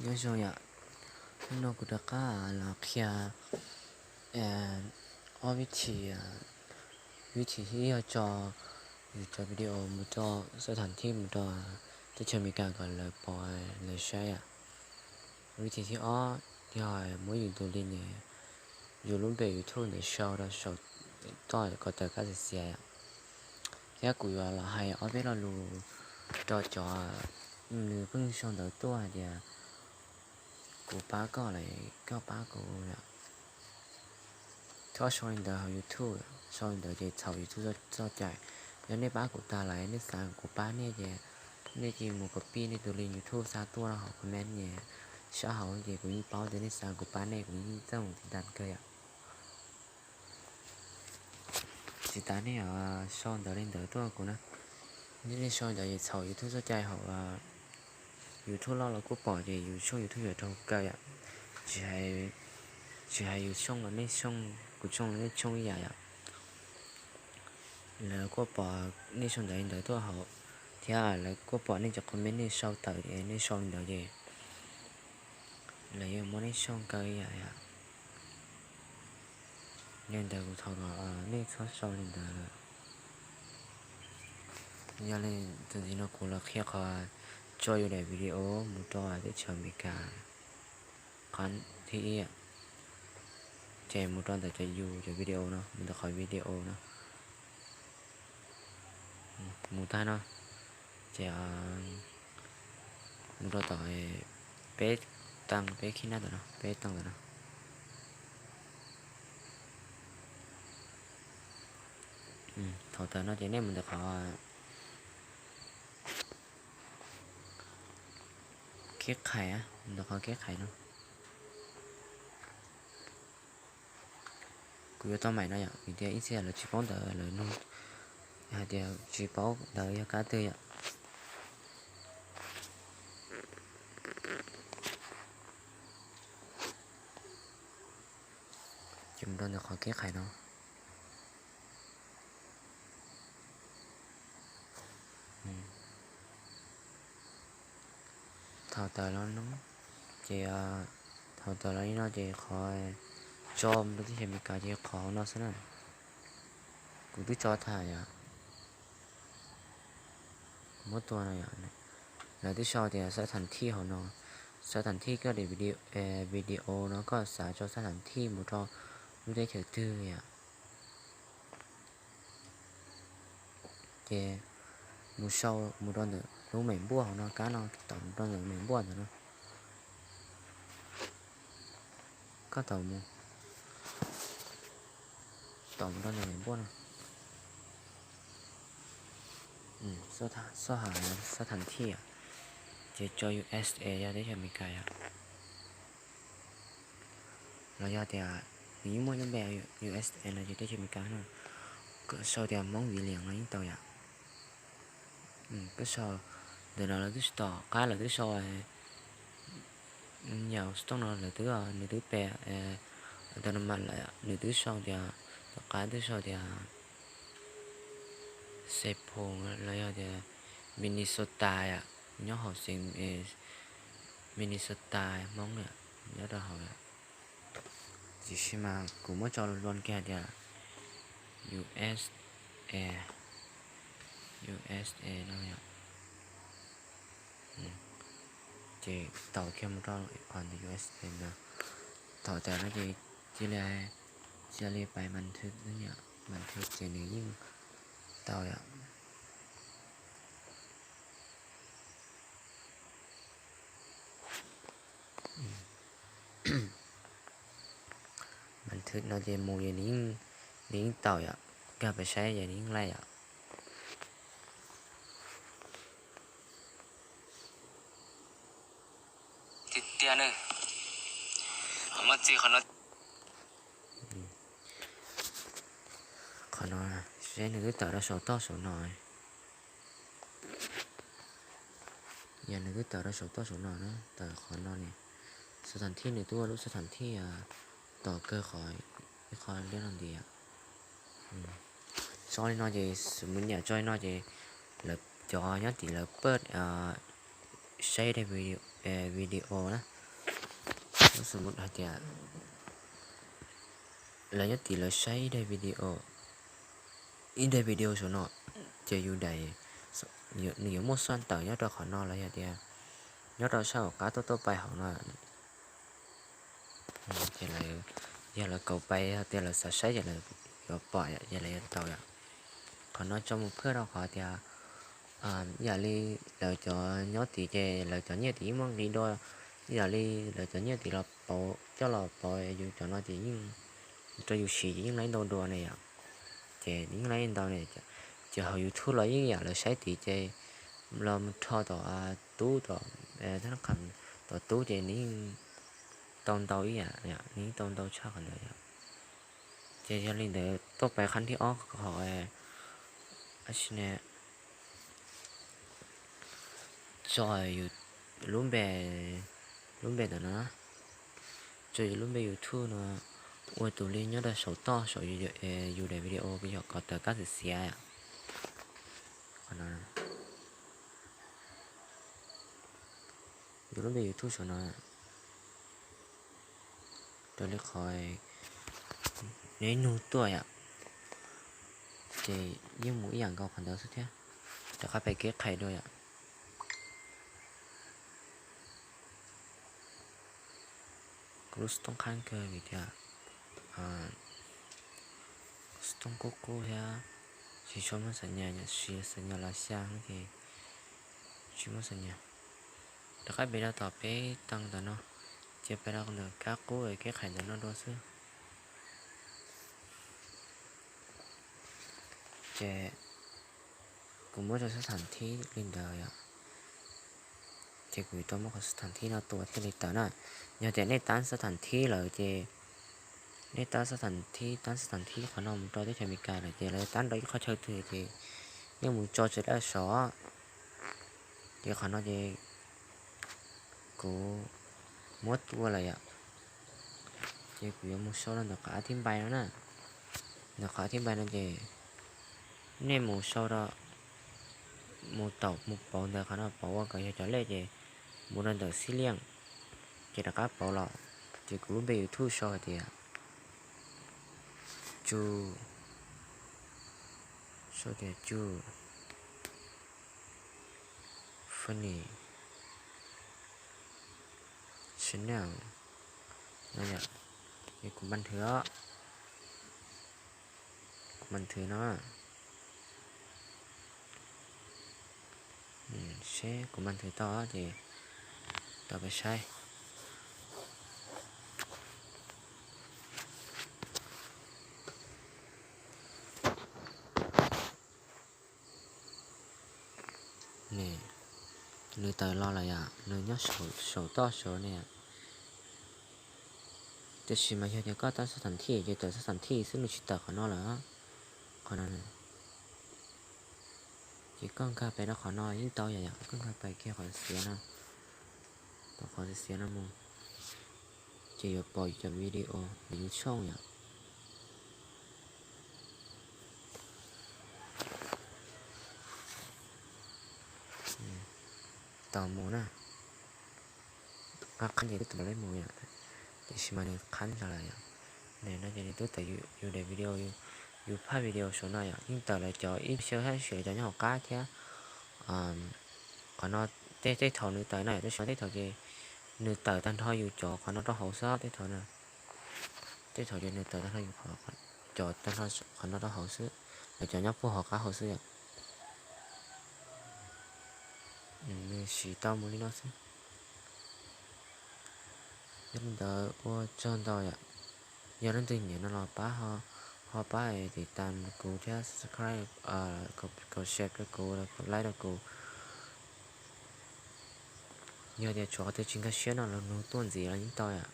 Nyob zoo yom, hnub no kuv rov qab los qhia ob vib thi. Vib thi thib ib yog tso, yus tso video mus rau xab thas thib mus rau teb chaws Amelikas kom lawv pom lawv saib yom. Vib thi thib ob yog muab yus tus li ne, yus lub npe YouTube ntawd sau rau saum toj kom tawm kab xiav xiav yom. Thiab kuv yuav los hais ob peb lo lus rau cov nws pheej sau ntawv tuaj hais tias kuv pab koj lawm koj pab kuv yom. Txhob sau li ntawd hauv YouTube, sau li ntawd ces txhaum YouTube txoj cai. Yog nej pab kuv tag lawm nej xav kuv pab nej ces nej cia li mus copy nej tus link YouTube xa tuaj rau hauv comment es sab hauv ces kuv yeej paub tias nej xav kuv pab nej, kuv yeej txawj mus tiv tas kawg yom. Tsis tas nej sau ntawv li ntawd tuaj kuv na. Nej sau ntawd ces txhaum YouTube txoj cai hauv YouTube loj los kuj pom ces yus tshooj YouTube yuav raug kaw yom. Tsis hais yus tshooj los nej tshooj, kuv tshooj los nej tshooj ib yam yom. Lawv kuj pom nej sau ntawv li ntawd tuaj hauv, thiab lawv kuj pom nej cov comment nej sau tawm es nej sau li ntawd ces lawv yuav muab nej tshooj kaw ib yam yom. Li ntawd kuv thov kom nej txhob sau li ntawd lawm. Yog li, tus ntxiv no kuv los qhia qhov tso yus daim video mus rau teb chaws Amelikas. Qhov thib ib, ces mus rau ntawm cov yus cov video no, mus ntawm qhov video no, mus tag no, ces mus rau tom peb tag, peb khib nab tom no, peb tag tom no. Thaum tawm no ces nej mus ntawm qhov kev qhais, mus ntawm qhov kev qhais no. Kuv yuav tau maim no yom, vim tias ib txhia lawv tsis paub ntawv, lawv nug hais tias tsis paub ntawv yog kab twg yom. Ces mus rau ntawm qhov kev qhais no. Thaum tawm los no, ces thaum tawm los li no ces qhov tso mus rau teb chaws Amelikas ces qhov no xwb na. Kuv twb tso tham yom, muab tua no yom. Lawv twb sau tias xab thas thij hauv no, xab thas thij koj daim video no koj xav tso xab thas thij mus rau lub teb chaws twg yom. Ces mus sau mus rau ntawm lub meem npuaj hauv no, kab no tau mus rau ntawm meem npuaj ntawm no. Koj tau mus, tau mus rau ntawm meem npuaj no. Xab thas thij, ces tso U S A yog teb chaws Amelikas yom. Los yog tias nws yeej muaj lub npe U S A no ces teb chaws Amelikas no, koj sau tias Hmoob Viv Lias no yeej tau yom. Koj sau, ntawm no lawv twb tom qab lawv twb sau Yauxtone no lawv twb, nws twb pe, tau no mas lawm nws twb sau tias, tom qab twb sau tias Saint Paul los yog tias Minnesota yom, nyob hauv xeev Minnesota Hmoob yom, nyob rau hauv yom. Tiam sis mas kuv muab tso luag kiag hais tias U S A, U S A no yom. Ces tau kiag mus rau qhov ntawm U S A ntawd. Thaum tawm no ces cia li, cia li pais mas thwv, mas thwv ces nws yeej tau yom. Mas thwv no ces mus es nws yeej tau yom, kag pais saib es nws yeej laij yom. Tiag tiag na, muaj txi qhov no. Qhov no, seb nws twb tawm rau saum toj saum no. Yog nws twb tawm rau saum toj saum no na, tawm qhov no ne, xab thas thij nws twb ua lub xab thas thij tos kawg qhov, ib qho liab no nti yom. Tso li no ces, xws mus nyam tso li no ces lawv cov nyob tim lawv paj saib daim video na, lub xwm hais tias lawv nyob tim lawv saib ib daim video, ib daim video saum no, ces yus daim, nws yuav muaj xaj tawm nyob rau qhov no los yog tias nyob rau sab hauv qab tuaj tuaj pais hauv no. Yog lawv kaum pais, yog tias lawv xav saib ces lawv yuav pom, ces lawv yuav tau yom. Qhov no tso mus phwj rau qhov tias ib yam li lawv cov nyob tid ces lawv cov nyiaj tid yeej muaj nqi dua, ib yam li lawv cov nyiaj tid los pauv, coj los pauv yus cov no ces yeej rau yus siv ces yeej laib ntau dua ne yom. Ces yeej laib ntau ne, ces hauv YouTube los yeej yam lawv saib tid ces los mus rho tom tub, tom tub ces nws yeej tau ntau ib yam, nws yeej tau ntau tshaj qhov ntawd yom. Ces yog li ntawd tuaj pais qhov thib ob, qhov tso lub npe, lub npe ntawm no, tso yus lub npe YouTube no ua tus li nyob rau saum toj saum yus daim video yom, kom tawm kab xiav xiav. Yus lub npe YouTube saum no, raws li qhov neb nug tuaj yom, ces yeej mus ib yam nkaus qhov ntawd xwb thiab. Rov qab pem kev qhais dua yom. Kuv lub xov tooj qhab kawg vim tias xov tooj qub qub thiab, tsis tshua muaj xam nyas, tsis xam nyas los xya ces tsis muaj xam nyas. Rov qab pem rau tom peb tee ntawm no, ces pem rau ntawm kab qub kev qhais ntawm no dua xwb. Ces kuv muab rau xab thas thib li ntawd yom, ces kuv tau muab qhov xab thas thib no tua thiaj li tawm na. Yog tias nej tab xab thas thib lawm ces nej tab xab thas thib, tab xab thas thib qhov no mus rau teb chaws Amelikas lawm ces lawv tab rau ib qhov chaw twg ces nej mus tso tsawv dawb saud. Ces qhov no ces kuv muab tua lawm yom. Ces kuv yuav mus sau rau ntawm qhov a thib npai no na. Ntawm qhov a thib npai no ces nej mus sau rau, mus taum mus pauv ntawm qhov no, pauv ua kom yog cov lej ces mus rau ntawm xib liaj, ces rov qab pauv los. Ces kuv lub npe YouTube sau hais tias Tsu, sau tias Tsu Funny Channel no yom. Ces kuv npas nthwv os, kuv npas nthwv no, seb kuv npas nthwv tau ces tau peb saib. Nws tawm los lawm yom, nws nyob saum toj saud ne. Tiam sis mas yog tias koj tab xab thas thib ces tawm xab thas thib xwb, nws tsis tawm qhov no lawm. Qhov no, ces koj nkag pem rau qhov no yeej tau yom, yom koj nkag pem kiag qhov xiav no, tom qhov xiav no mus, ces yuav pom cov video yus tshooj yom. Tau mus na. Qab qhab ces twb tau lawm mus yom, tiam sis mas nws qhab ntawd lawm yom. Nim no ces nws twb tawm yus daim video, yus phaj video saum no yom, yeej tawm lawv cov ib xyoos hab sim lawv cov nyob hauv qab thiab. Qhov no, tej thaum nws tawm no yom, tab sis mas tej thaum ces nws tawm tag nrho yus cov qhov no rau hauv xwb, tej thaum, tej thaum ces nws tawm tag nrho yus cov tag nrho qhov no rau hauv xwb, lawv cov nyob puag hauv qab hauv xwb yom. Nws siv tau mus li no xwb. Yog li ntawd ua tsaug ntau yom. Yog leej twg nyiam no los pab, ho pab tiv tas kuv thiab subscribe, kom share rau kuv, kom like rau kuv. Yog tias tshuav qhov twg tsis nkag siab no los nug tuaj ntxiv los yeej tau yom.